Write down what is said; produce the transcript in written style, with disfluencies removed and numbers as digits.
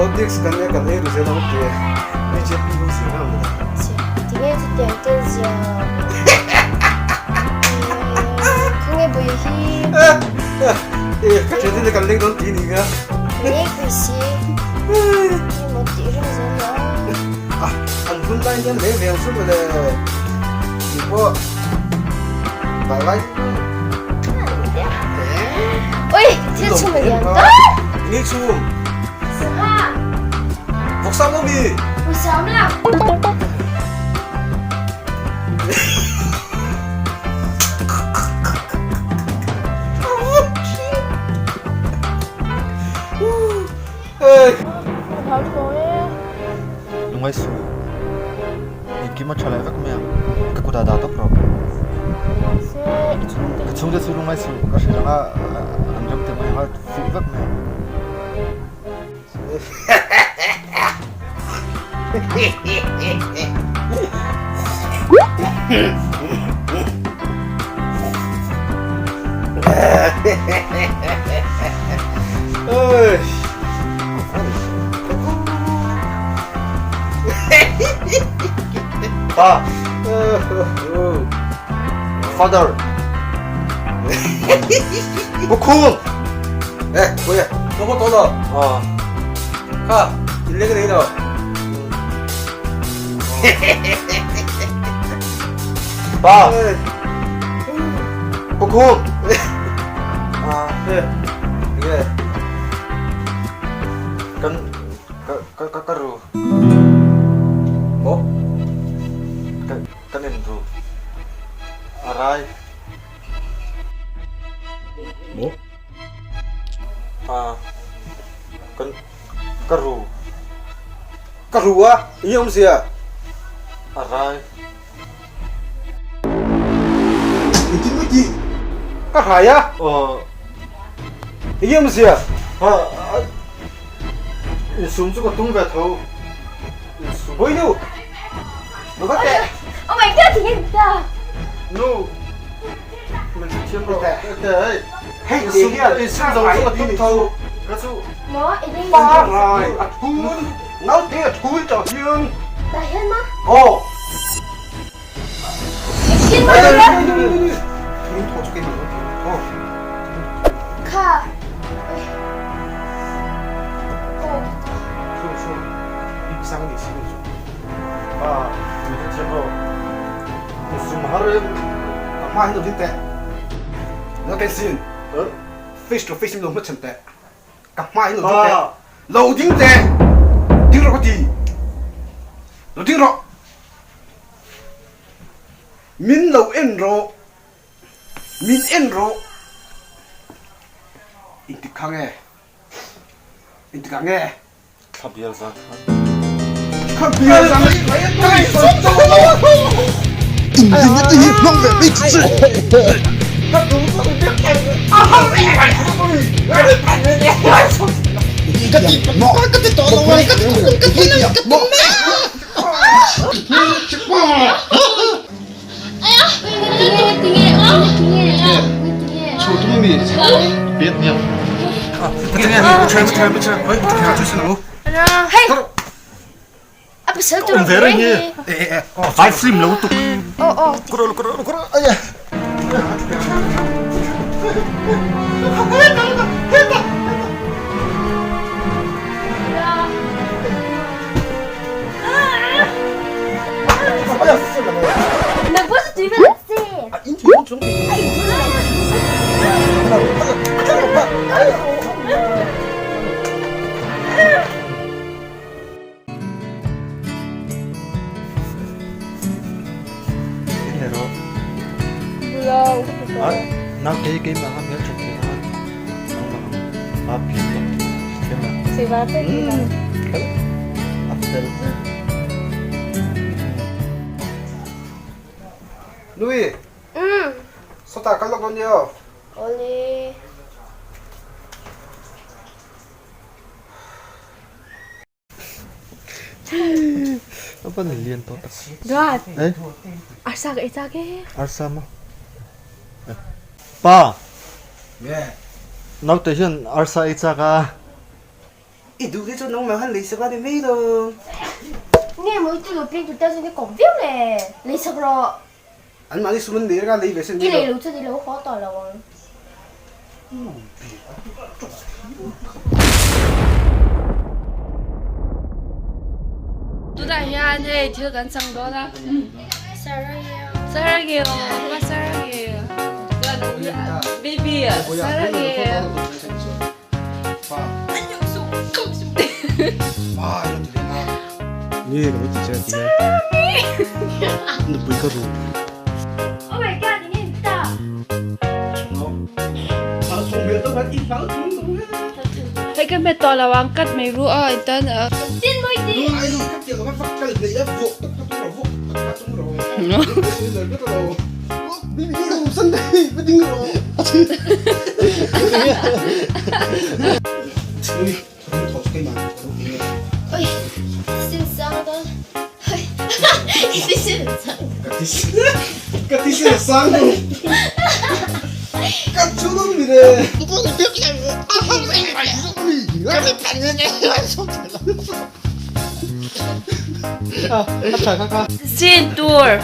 Politics kan e kan ei ru zel ang tia bjp ho zir ang le. Tinge chutiang te zia Khawnge bui hi. E ka thian te kan leng dawn ti ni nga. Leng pui si. Ni maw tih reng zel la. Ah an hun lai hian leng ve ang chu mawle. Ni pawh dah lai. Ui thil chhum a lian ta. Ni chhum. Sangha. Vawksam lo mi. Vawksam la. Lungai su engkim a tha leh vek mai ang ka kut ah dah tawp rawh ka chhungte chu lungai su ka hrilh ang a an rem te mai ang a fuh vek mai ang. Pa Father Pu Khum Eh, khawi ka haw tawh lo. Kha, in leng rei lo. Pa! Pu Khum! Nge? Kan ka ka ka ru. Maw? Ka kan in ru. A rai. Maw? A kan ka ru. Ka ru a, eng awmzia? A rai. Engtin maw tih? Ka rai a? Aw. Eng awmzia? Ha, insum chu ka tum ve tho. Insum. Hawi nu! Lo va teh! Oh my god, tinge ta? Nu! Min hrethiam rawh. Teh hei. Hei te hian insum zo chu ka tum tho. Ka chu. Maw, i Pa rai a thun. Naute a thun tah hian. Tah hian ma? Aw. Engtin maw ni? Min thaw chu keimah lo ti. Aw. Kha. Aw. Sure sure. I sang ni si ni chu. Pa, min hrethiam rawh. Insum har em. Ka hma hi lo ding teh. Naute sin. Face to face in lo hmachhan teh. Ka hma hi lo ding teh. Lo ding teh. Ding rawh ka ti. Lo ding rawh. Min lo en rawh. Min en rawh. Intik kha nge? Intik ah nge? Thla bial zan khan. Thla bial zan Awm ve reng hi vai film lo tuk Nui, sawtah kal lawk dawn nia aw. Awle. A van lian tawh tak. Dad. Eh? Arsa ka ei chak e. Arsa maw? Pa. Yeah. Naute hian arsa ei chak a. I duh hi chu nangmah khan lei sak a ni mai lo. Nge maw i tu lo piang tur tan chuan i kawp viau le, lei sak rawh. An mahni sum an nei reng a, lei ve sen I lei lo chuan i lo haw tawh lo ang. Tunah hian hei thil kan chang dawn a. Sarangeo. Sarangeo. Baby. Sarangeo. Hei ka hmet tawh lo ang cut mai ru a tan a. Sin tur.